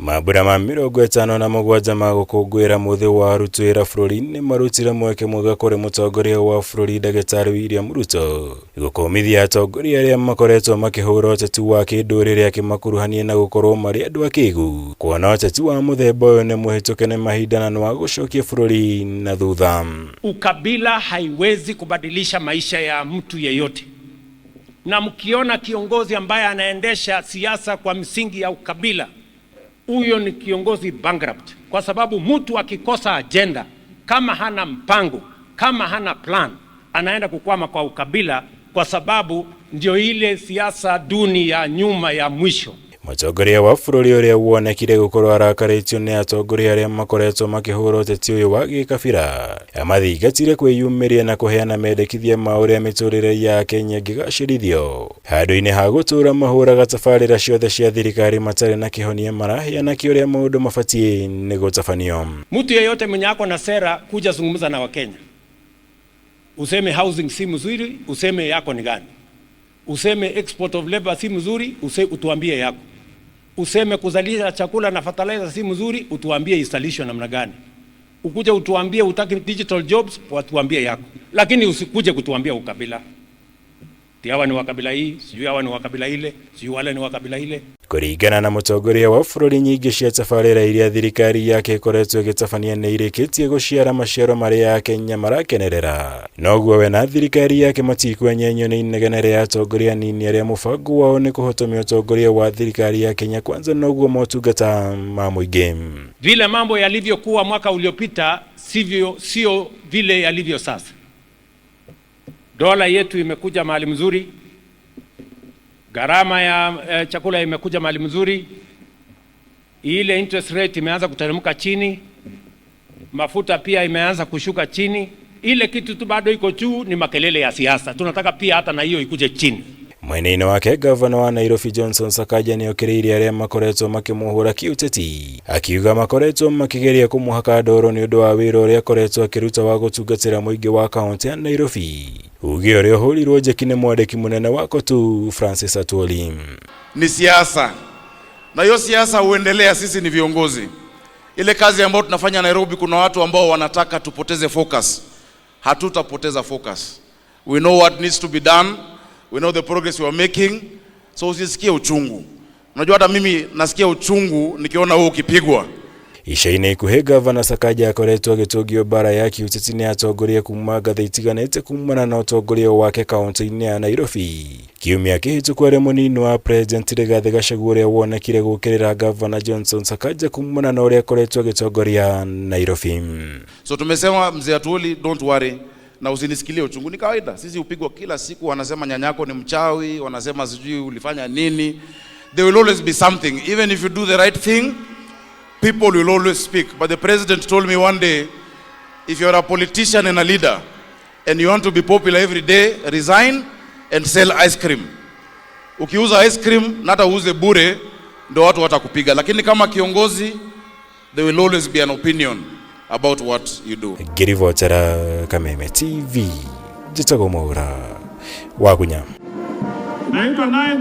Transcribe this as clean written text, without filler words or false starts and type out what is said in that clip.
Mambura ma 57 ma gũkũngũĩra mũthĩ wa arutwo wĩra bũrũri-inĩ marutire mweke mwega kũrĩ mũtongoria wa bũrũri Ndagĩtarĩ William Ruto gũkũmithia atongoria arĩa makoretwo makĩhũra ũteti wa kĩndũrĩrĩ akĩmakuruhania na gũkorwo marĩ andũ akĩgu kuona ũteti wa mũthemba ũyũ nĩ mũhĩtũke nĩ mahinda na nĩ wa gũcokia bũrũri na thutha. Ukabila haiwezi kubadilisha maisha ya mtu yeyote, na mkiona kiongozi ambaye anaendesha siasa kwa msingi ya ukabila, huyo ni kiongozi bankrupt, kwa sababu mtu akikosa agenda, kama hana mpango, kama hana plan, anaenda kukwama kwa ukabila, kwa sababu ndio ile siasa duni ya nyuma ya mwisho. Mũtongoria wa bũrũri ũrĩa wonekire gũkorwo arakarĩtio nĩ atongoria arĩa makoretwo makĩhũra ũteti ũyũ wa gĩkabira amathingatire kwĩyumĩria na kũheana mendekithia ma ũrĩa mĩtũrĩre ya Kenya ĩngĩgacĩrithio handũ-inĩ ha gũtũra mahũraga tabarĩra ciothe cia thirikari matarĩ na kĩhonia maraheana kĩ ũrĩa maũndũ mabatiĩ nĩ gũtabanio. Mtu yeyote mwenye ako na sera kuja zungumza na Wakenya, useme housing si mzuri, useme yako ni gani, useme export of labor si mzuri, utuambie yako, useme kuzalisha chakula na fertilizer si mzuri, utuambie isalishwe namna gani, ukuje utuambie utaki digital jobs, watuambie yako, lakini usikuje kutuambia ukabila. Ati hawa ni wa kabila hii, sijui hawa ni wa kabila ile, sijui wale ni wa kabila ile. Kũringana na mũtongoria wa bũrũri, nyingĩ cia tabarĩra iria thirikari yake ĩkoretwo ĩgĩtabania nĩ irĩkĩtie gũciara maciaro marĩa Akenya marakenerera, noguo we na thirikari yake matikwenyenyio nĩ inegene rĩa atongoria anini arĩa mũbango wao nĩ kũhotomia ũtongoria wa thirikari ya Kenya Kwanza noguo motungata ma mũingĩ. Vile mambo yalivyokuwa mwaka uliopita sivyo, sio vile yalivyo sasa. Dola yetu imekuja mahali mzuri, gharama ya chakula imekuja mahali mzuri, ile interest rate imeanza kuteremka chini, mafuta pia imeanza kushuka chini. Ile kitu tu bado iko juu ni makelele ya siasa. Tunataka pia hata na hiyo ikuje chini. Mwena-inĩ wake, gavana wa Nairobi Johnson Sakaja nĩokĩrĩire arĩa makoretwo makĩmũhũra kĩũteti, akiuga makoretwo makĩgeria kũmũhaka ndoro nĩ ũndũ wa wĩra ũrĩa akoretwo akĩruta wa gũtungatĩra mũingĩ wa kaunti ya Nairobi, uge ũrĩa ũhũrirwo njeki nĩ mwandĩki mũnene wa COTU Francis Atwoli. Ni siasa, na hiyo siasa huendelea. Sisi ni viongozi. Ile kazi ambayo tunafanya Nairobi, kuna watu ambao wanataka tupoteze focus. Hatutapoteza focus. We know what needs to be done. We know the progress we are making. So usisikie uchungu. Unajua hata mimi nasikia uchungu nikiona wewe ukipigwa. Ica-inĩ ikuhĩ, gavana Sakaja akoretwo agĩtũngio mbara ya kĩũteti nĩ atongoria kuma ngathĩ itiganĩte kumana na ũtongoria wake kaunti-inĩ ya Nairobi. Kiumia kĩhĩtũku, arĩ mũnini wa president Rigathĩ Gachagua ũrĩa wonekire gũkĩrĩra gavana Johnson Sakaja kumana na ũrĩa akoretwo agĩtongoria Nairobi. So tumesema, mzee Atwoli, don't worry na usinisikilie uchungu. Ni kawaida, sisi hupigwa kila siku, wanasema nyanyako ni mchawi, wanasema sijui ulifanya nini. There will always be something. Even if you do the right thing, people will always speak. But the president told me one day, if you're a politician and a leader and you want to be popular every day, resign and sell ice cream. Ukiuza ice cream na hata uuze bure, ndo watu watakupiga, lakini kama kiongozi, there will always be an opinion about what you do. Ngĩribotera Kameme TV, njĩtagwo Mwaura wa Gunya. Naitwa naye.